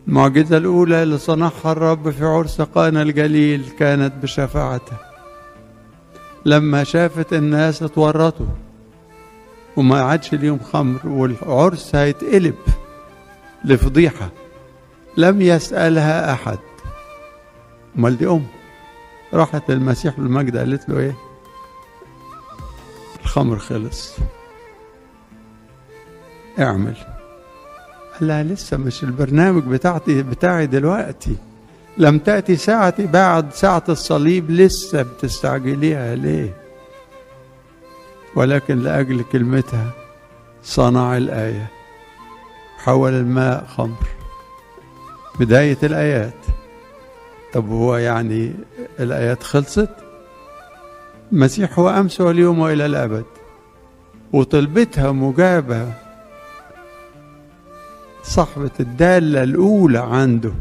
المعجزة الأولى اللي صنعها الرب في عرس قانا الجليل كانت بشفاعتها، لما شافت الناس اتورطوا وما عادش ليهم خمر والعرس هيتقلب لفضيحة، لم يسألها أحد. امال دي أم راحت للمسيح بالمجد قالت له إيه؟ الخمر خلص، اعمل. قال لها لسه مش البرنامج بتاعي دلوقتي، لم تأتي ساعتي بعد ساعة الصليب، لسه بتستعجليها ليه؟ ولكن لأجل كلمتها صنع الآية، حول الماء خمر. بداية الآيات. طب هو يعني الآيات خلصت؟ المسيح هو أمس واليوم وإلى الأبد، وطلبتها مجابة صاحبة الدالة الأولى عنده.